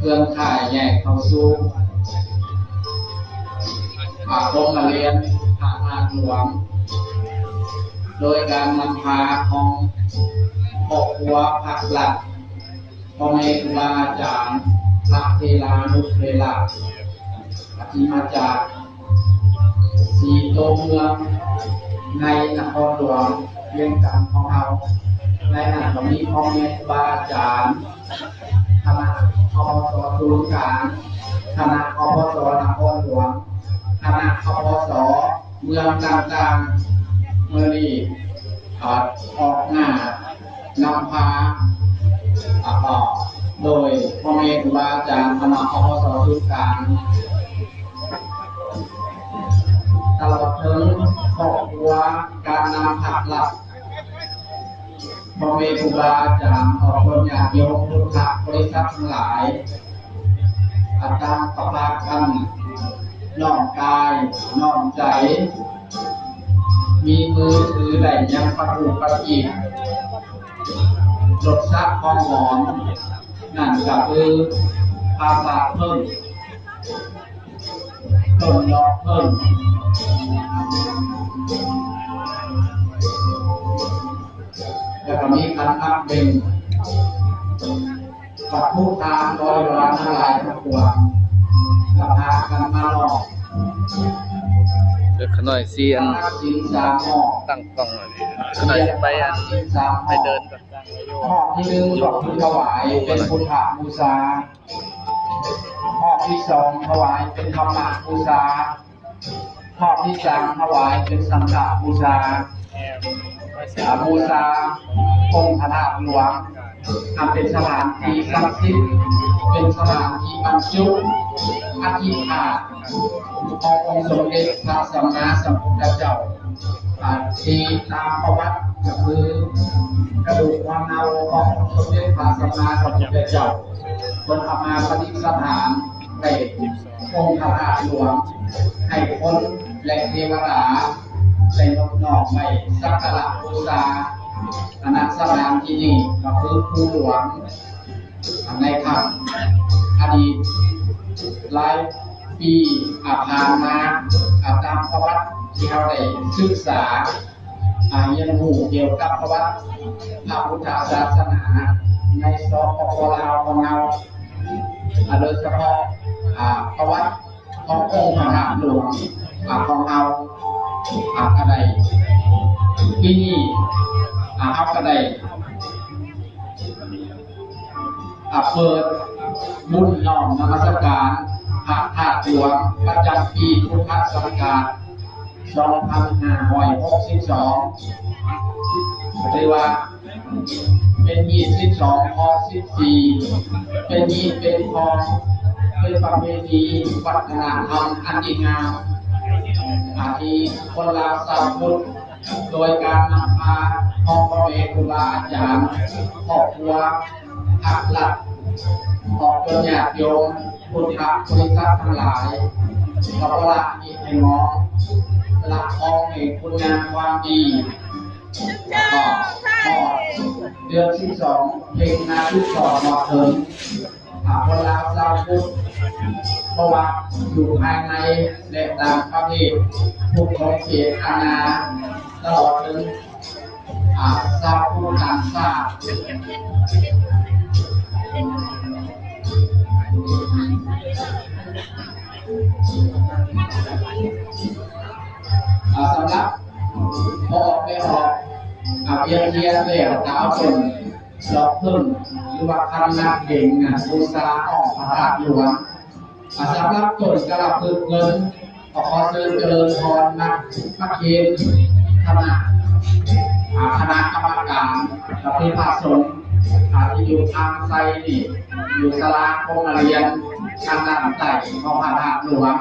ເຄື່ອງຂ່າຍໃຫຍ່ເຂົ້າສູ່ອາຄົມມາລຽນພະທາດຫຼວງ ໂດຍການນຳພາຂອງຄອບຄົວພາກລັດ, ພໍ່ແມ່ຄູບາອາຈານ, ພະເຖລານຸເຖລະ ທີ່ມາຈາກສີ່ຕົວເມືອງໃນນະຄອນຫຼວງວຽງຈັນຂອງເຮົາ. ໃນນັ້ນກໍມີພໍ່ແມ່ຄູບາອາຈານ, ຄະນະ ຄປສ ສູນກາງ, ຄະນະ ຄປສ ນະຄອນຫຼວງ, ຄະນະ ຄປສ ເມືອງຕ່າງໆ ມື້ນີ້ ອາ ອອກໜ້ານຳພາ ອາ ໂດຍພໍ່ແມ່ຄູບາອາຈານ ຄະນະ ຄປສ ສູນກາງ ຕະຫຼອດເຖິງຄອບຄົວການນຳພັກລັດ ພໍ່ແມ່ຄູບາອາຈານ ອອກຕົນຍາດໂຍມ ພຸດທະບໍລິສັດທັງຫຼາຍ ອາ ຕ່າງກໍພາກັນນ້ອມກາຍນ້ອມໃຈ ມີມືຖືໄດ້ຢ່າງປະຖີປະຈີດ ລົດສັກຫອມ ນັ້ນກໍຄືຜາສາດເຜິ້ງ ຕົ້ນດອກເຜິ້ງ ແລ້ວກໍມີຂັນໝາກເບັງ ວັດຖຸທາງ ຮ້ອຍວາທັງຫຼາຍທັງປວງ ກໍພາກັນມາລ້ອມ ເອີ ຂະນ້ອຍຊິອັນ ຮັກສິນສາມໝໍ້ ຕັ້ງກ້ອງໄວ້ ຂະນ້ອຍຊິໄປອັນ ຮັກສິນສາມໝໍ້ ໄປເດີນກ່ອນ ໝໍ້ທີໜຶ່ງກໍຄືຖວາຍເປັນພຸດທະບູຊາ, ໝໍ້ທີສອງຖວາຍເປັນທຳມະບູຊາ, ໝໍ້ທີສາມຖວາຍເປັນສັງຄະບູຊາ, ອາ ບູຊາອົງພະທາດຫຼວງ ອັນເປັນສະຖານທີ່ສັກສິດ, ເປັນສະຖານທີ່ບັນຈຸອະທິຖານຂອງອົງສົມເດັດພະສຳມາສຳພຸດທະເຈົ້າ, ອາ ທີ່ຕາມປະຫວັດກໍຄືກະດູກຫົວເນົ່າຂອງອົງສົມເດັດພະສຳມາສຳພຸດທະເຈົ້າ ເພິ່ນເອົາມາປະດິດສະຖານໄວ້ອົງພະທາດຫຼວງ ໃຫ້ຄົນ ແລະ ເທວະດາໄດ້ນົບນ້ອມໄວ້ສັກກາລະບູຊາ. ອາ ສະຖານທີ່ນີ້ກໍຄືພູຫຼວງ ໃນຄັ້ງອະດີດຫຼາຍປີ ອາ ຜ່ານມາ, ອາ ຕາມປະຫວັດທີ່ເຮົາໄດ້ສຶກສາ ອາ ຮຽນຮູ້ກ່ຽວກັບປະຫວັດພະພຸດທະສາສະໜາໃນ ສປປ ລາວ ຂອງເຮົາ, ອາ ໂດຍສະເພາະ ອາ ປະຫວັດຂອງອົງພະທາດຫຼວງ ອາ ຂອງເຮົາ ອາ ກໍໄດ້ ປີນີ້ ອາ ເຮົາກໍໄດ້ ອາ ເປີດບຸນນ້ອມນະມັດສະການພະທາດຫຼວງ ປະຈຳປີພຸດທະສັກກະລາດ ສອງພັນຫ້າຮ້ອຍຫົກສິບສອງ ກໍຖືວ່າເປັນຮີດສິບສອງ ຄອບສິບສີ່ ເປັນຮີດເປັນຄອງ ເປັນປະເພນີວັດທະນະທຳອັນດີງາມ ອາ ທີ່ຄົນລາວຊາວພຸດ ໂດຍການນຳພາຂອງພໍ່ແມ່ຄູບາອາຈານ, ຄອບຄົວ, ພັກລັດ, ອອກຕົນຍາດໂຍມ, ພຸດທະບໍລິສັດທັງຫຼາຍ, ກໍບໍ່ລະເຫດໃຫ້ໝອງ, ລະຄອງໃຫ້ຄຸນງາມຄວາມດີ, ແລ້ວກໍຮອດເດືອນສິບສອງ ເພັງນາສິບສອງ ຮອດເຖິງ ອາ ຄົນລາວຊາວພຸດ ບໍ່ວ່າຢູ່ພາຍໃນ ແລະ ຕ່າງປະເທດ, ທຸກຂົງເຂດອານາ ຕະຫຼອດເຖິງ ອາ ຊາວພຸດຕ່າງຊາດ. ອາ ສຳລັບ ພໍອອກໄປອອກ ອາ ວຽງທຽນແລ້ວ ກໍເອົາຕົ້ນດອກເຜິ້ງ ຫຼືວ່າຂັນໝາກເບັງນັ້ນບູຊາອ້ອມພະທາດຫຼວງ. ອາ ສຳລັບຕົ້ນກາລະພຶກເງິນ ກໍຂໍເຊີນຈະເລີນພອນນະ ມາເຄນຄະນະ ອາ ຄະນະກຳມະການ ກໍຄືພະສົງ ອາ ທີ່ຢູ່ທາງໄຊນີ້ ຢູ່ສາລາພົມມະລຽນ ທາງດ້ານໃຕ້ຂອງພະທາດຫຼວງ.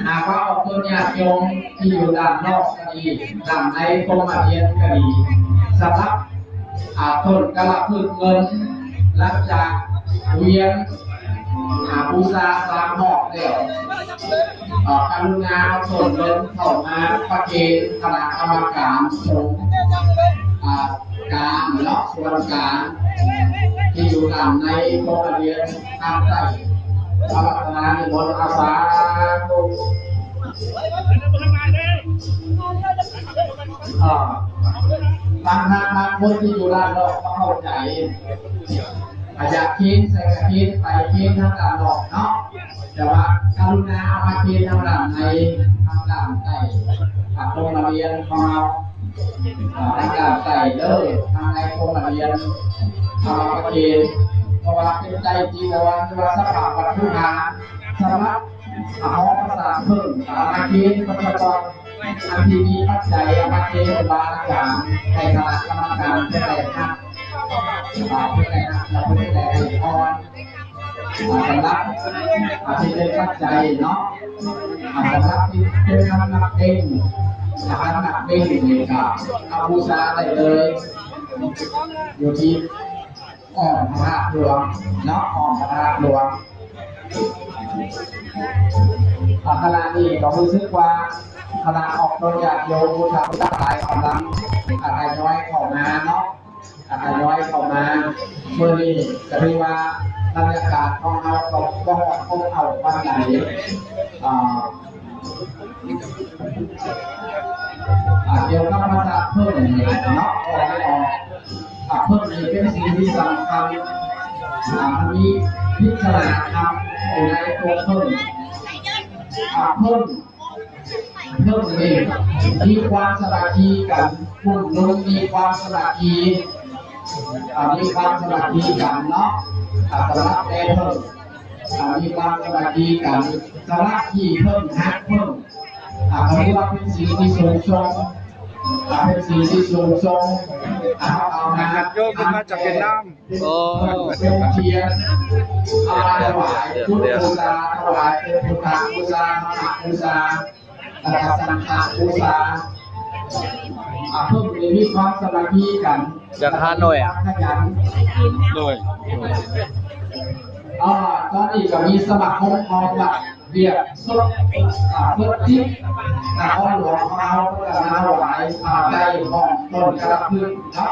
ຫາກວ່າອອກຕົນຍາດໂຍມທີ່ຢູ່ດ້ານນອກກໍດີ, ດ້ານໃນພົມມະລຽນກໍດີ, ສຳລັບ ອາ ຕົ້ນກາລະພຶກເງິນ ຫຼັງຈາກວຽນ ອາ ບູຊາສາມຮອບແລ້ວ, ອາ ກະລຸນາເອົາຕົ້ນເງິນເຂົ້າມາປະເຄນຄະນະກຳມະການສົງ ອາ ກາງເນາະ ສ່ວນກາງທີ່ຢູ່ດ້ານໃນໂຮງຮຽນທາງໃຕ້ ອາລາທະນານິມົນ ອາສາທຸ ອ່າ ບາງທ່ານບາງຄົນທີ່ຢູ່ດ້ານນອກບໍ່ເຂົ້າໃຈ ອາ ຢາກເຄນໃສ່ກະເຄນໄປເຄນທາງດ້ານນອກເນາະ ແຕ່ວ່າກະລຸນາເອົາມາເຄນທາງດ້ານໃນ ທາງດ້ານໃຕ້ ອ່າ ໂຮງຮຽນຂອງເຮົາ ອ່າ ທາງດ້ານໃຕ້ເດີ ທາງໃນໂຮງຮຽນ ເອົາມາເຄນ ເພາະວ່າເປັນໄຕຈີວອນ ຫຼືວ່າສະພາບວັດຖຸທາງ ສຳລັບ ອ່າ ຫໍປາສາດເພິ່ງ ອ່າ ເຄນ ປະຊາກອນ ອັນທີ່ມີປັດໄຈ ເອົາມາເຄນ ຄູບາອາຈານ ໃຫ້ຄະນະກຳມະການເພິ່ນໄດ້ຮັບ ອ່າ ເພິ່ນໄດ້ຮັບ ແລະ ເພິ່ນໄດ້ໃຫ້ພອນ ອ່າ ສຳລັບ ອ່າ ທີ່ເປັນປັດໄຈເນາະ ອ່າ ສຳລັບທີ່ເປັນຄັນໜັກເບັງ ອ່າ ຄັນໜັກເບັງນີ້ກະເອົາບູຊາໄດ້ເລີຍ ຢູ່ທີ່ອ້ອມພະທາດຫຼວງເນາະ ອ້ອມພະທາດຫຼວງ. ອ່າ ຂະນະນີ້ກໍຮູ້ສຶກວ່າຄະນະອອກຕົນຍາດໂຍມພຸດທະບໍລິສັດຫຼາຍກຳລັງ ອ່າ ທະຍອຍເຂົ້າມາເນາະ ອ່າ ທະຍອຍເຂົ້າມາ ມື້ນີ້ກໍຖືວ່າບັນຍາກາດຂອງເຮົາກໍບໍ່ຮອດອົບເອົາປານໃດ ອ່າ ອ່າ ກ່ຽວກັບພາສາເພິ່ງນີ້ເນາະ ຂໍໃຫ້ອອກ ອ່າ ເພິ່ງນີ້ເປັນສິ່ງທີ່ສຳຄັນ ອ່າ ມັນມີພິຈາລະນາທຳຢູ່ໃນຕົວເພິ່ງ ອ່າ ເພິ່ງ ເພິ່ງນີ້ມີຄວາມສາມັກຄີກັນ ກຸ່ມໜຸ່ມມີຄວາມສາມັກຄີ ອ່າ ມີຄວາມສາມັກຄີກັນເນາະ ອ່າ ສຳລັບແມ່ເພິ່ງ ອ່າ ມີຄວາມສາມັກຄີກັນ ສາມັກຄີເພິ່ງ ຮັກເພິ່ງ ອ່າ ເຂົາເອີ້ນວ່າເປັນສິ່ງທີ່ສູງສົ່ງ ອ່າ ເປັນສິ່ງທີ່ສູງສົ່ງ ອ່າ ເຮົາເອົາມາ ໂຍມເພິ່ນມາຈາກຫວຽດນາມ ເປັນ ໂອ້ ເປັນທຽນ ເອົາມາຖວາຍ ເດີ ພຸດບູຊາ ຖວາຍເປັນພຸດທະບູຊາ ທຳມະບູຊາ ແລ້ວກໍສັງຄະບູຊາ ອ່າ ເພິ່ນໄດ້ມີຄວາມສາມັກຄີກັນ ຈາກຮ່າໂນ້ຍ ຂະຫຍັນ ໂດຍ ອ່າ ຕອນນີ້ກໍມີສະມາຄົມຂອງວັດວຽກສຸດ ອ່າ ເພິ່ນຕິດນະຄອນຫຼວງຂອງເຮົາ ເພິ່ນກໍມາຖວາຍ ອ່າ ໄດ້ຂອງຕົ້ນກະລະພຶກເນາະ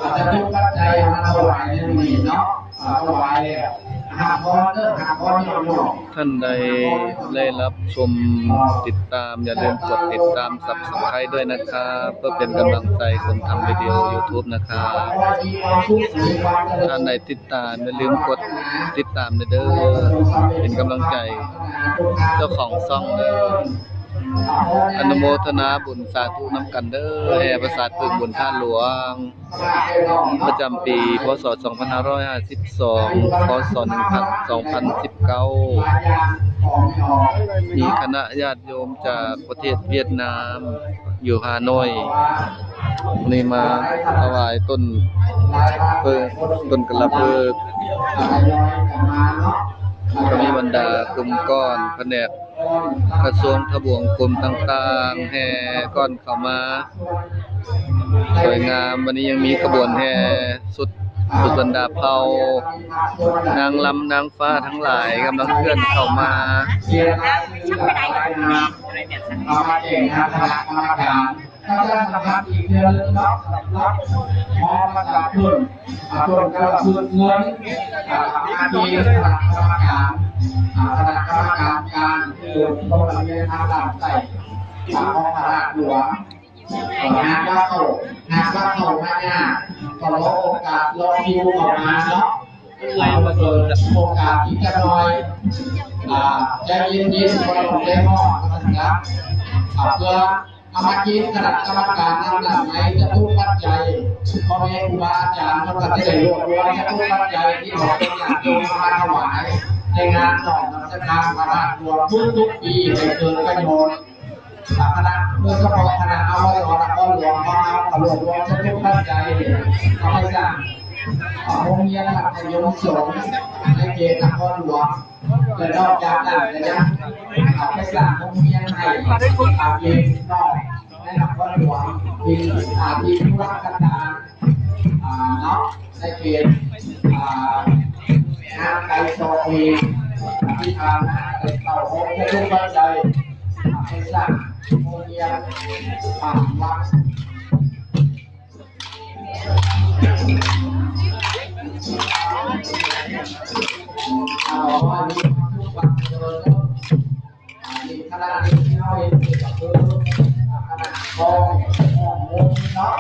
ອາດຈະຕົກປັດໄຈມາຖວາຍໃນມື້ນີ້ເນາະ ອ່າ ຖວາຍແລ້ວ ຫາກອນເດີ ຫາກອນຍອດໆ. ທ່ານໃດໄດ້ຮັບຊົມ ຕິດຕາມ ຢ່າລືມກົດຕິດຕາມ Subscribe ດ້ວຍນະຄັບ ເພື່ອເປັນກຳລັງໃຈຄົນທຳວິດີໂອ YouTube ນະຄັບ. ທ່ານໃດຕິດຕາມ ຢ່າລືມກົດຕິດຕາມແດ່ເດີ ເປັນກຳລັງໃຈເຈົ້າຂອງຊ່ອງເດີ. ອະນຸໂມທະນາບຸນສາທຸນຳກັນເດີ ແຫ່ປາສາດເພິ່ງບຸນທາດຫຼວງ ປະຈຳປີ ພ.ສ. ສອງພັນຫ້າຮ້ອຍຫ້າສິບສອງ ພ.ສ. ໜຶ່ງພັນ ສອງພັນສິບເກົ້າ ມີຄະນະຍາດໂຍມຈາກປະເທດຫວຽດນາມ ຢູ່ຮ່າໂນ້ຍ ນີ້ມາຖວາຍຕົ້ນເພີກ ຕົ້ນກະລະພຶກ ກໍມີບັນດາກຸ່ມກ້ອນ ພະແນກ ກະຊວງທະບວງກົມຕ່າງໆ ແຫ່ກ້ອນເຂົ້າມາ ສວຍງາມ. ວັນນີ້ຍັງມີຂະບວນແຫ່ສຸດ ສຸດບັນດາເຜົ່າ ນາງລຳນາງຟ້າທັງຫຼາຍກຳລັງເຄື່ອນເຂົ້າມາ. ປະຊາສຳພັນອີກເທື່ອໜຶ່ງເນາະ ສຳລັບຫໍປະຊາຊົນ ອ່າ ຕົ້ນກະລະພຶກເງິນ ອ່າ ອາທິຄະນະກຳມະການ ອ່າ ຄະນະກຳມະການການຄືໂຮງຮຽນທາງດ້ານໃຕ້ ອ່າ ຂອງພະທາດຫຼວງ ເອີ ຫາກວ່າເຂົ້າ ຫາກວ່າເຂົ້າມາຍາກ ກໍລໍໂອກາດ ລໍຄິວເຂົ້າມາເນາະ ອ່າ ເປີດໂອກາດອີກຈັກໜ່ອຍ ອ່າ ໃຈເຢັນໆ ບໍ່ຕ້ອງໃຈຮ້ອນ ວ່າຊັ້ນຊະ ອ່າ ເພື່ອ ເອົາມາເກນຄະນະກຳມະການນຳດ້ານໃນຈະຕຸປັດໄຈ ພໍ່ແມ່ຄູບາອາຈານເພິ່ນກໍຈະໄດ້ລວບລວມຈະຕຸປັດໄຈທີ່ອອກເປັນຍາດໂຍມເອົາມາຖວາຍໃນງານນ້ອມນະມັດສະການພະທາດຫຼວງທຸກໆປີໃຫ້ເກີດປະໂຫຍດ. ຄະນະ ໂດຍສະເພາະຄະນະ ອວສ ນະຄອນຫຼວງຂອງເຮົາກໍລວບລວມຈະຕຸປັດໄຈເອົາໄປສ້າງ ໂຮງຮຽນມັດທະຍົມສົງໃນເຂດນະຄອນຫຼວງ. ແລະນອກຈາກນັ້ນກໍຍັງເອົາໄປສ້າງໂຮງຮຽນໃຫ້ອາເດັກນ້ອງໃນນະຄອນຫຼວງທີ່ ອ່າ ທີ່ທຸລະກັນດານ ອ່າ ເນາະ ໃນເຂດ ອ່າ ຫ່າງໄກສອກຫຼີກ ທີ່ຜ່ານມາໄດ້ເຂົ້າໂຮງຮຽນທຸກວັນໃດ ເອົາໄປສ້າງໂຮງຮຽນ ອ່າ ວັດ. ເອົາ ອັນນີ້ ອັນນີ້ ຄະນະທີ່ເຮົາເຫັນນີ້ກໍຄືຄະນະຂອງຫ້ອງມົນເນາະ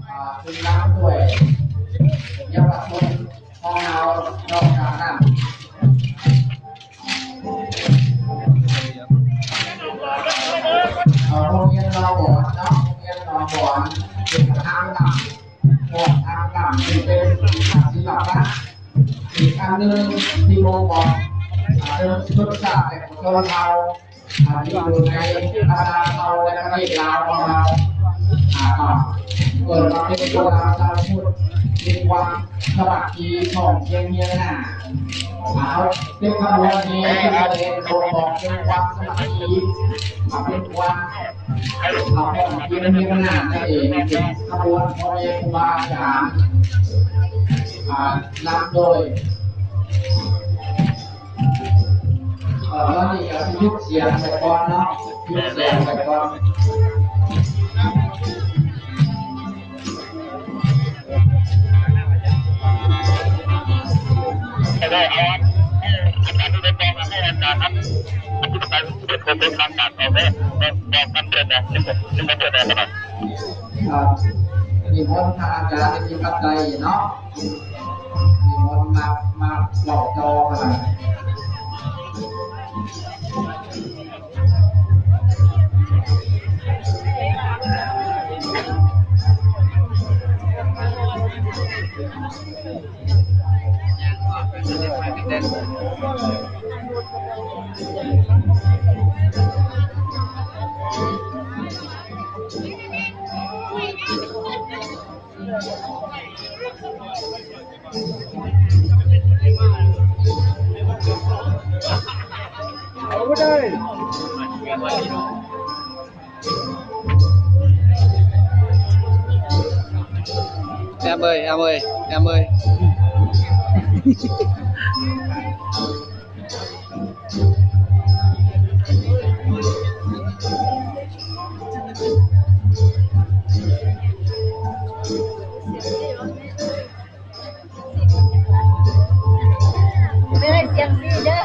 ອ່າ ຊຶ່ງນຳດ້ວຍເຍົາວະຊົນຂອງເຮົາ. ນອກຈາກນັ້ນ ເອີ ໂຮງຮຽນໜອງບອນເນາະ ໂຮງຮຽນໜອງບອນ ເປັນທາງນຳ ອອກທາງການທີ່ເປັນສິລະປະ ອີກອັນໜຶ່ງທີ່ບົ່ງບອກເຖິງຊົນຊາດ ແລະ ຊົນເຜົ່າ ທີ່ຢູ່ໃນບັນດາເຜົ່າ ແລະ ປະເທດລາວຂອງເຮົາ ເອີ້ນວ່າເປັນຄົນລາວຊາວພຸດ ມີຄວາມສາມັກຄີພ້ອມພຽງຮຽງໜ້າ ເປັນຂະບວນແຫ່ທີ່ສະແດງບົ່ງບອກເຖິງຄວາມສາມັກຄີ ເປັນຄວາມ ເອົາຂອງກິນເຮັດງານນັ້ນເອງ ຂະບວນພໍ່ແມ່ຄູບາອາຈານ ອ່າ ນຳໂດຍ ເອີ ຕອນນີ້ກໍຊິຢຸດສຽງໄປກ່ອນເນາະ ຢຸດສຽງໄປກ່ອນ. ເອົາ ເອົາ ເອົາ ອາຈານທີ່ໄດ້ບອກໃຫ້ອາຈານນຳ ອະທິບາຍເຮັດໂຄງການອອກເດີ ບອກ ບອກນຳເພິ່ນນະ ນິມົນເພິ່ນນະ ນິມົນພະອາຈານທີ່ປັດໄຈເນາະ ນິມົນມາ ມາເວົ້າຕໍ່ກັນ. ແອມເອີຍ ແອມເອີຍ ແອມເອີຍ. ເດີ ສຽງຊີເດີ.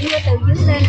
Mưa tự dưng lên.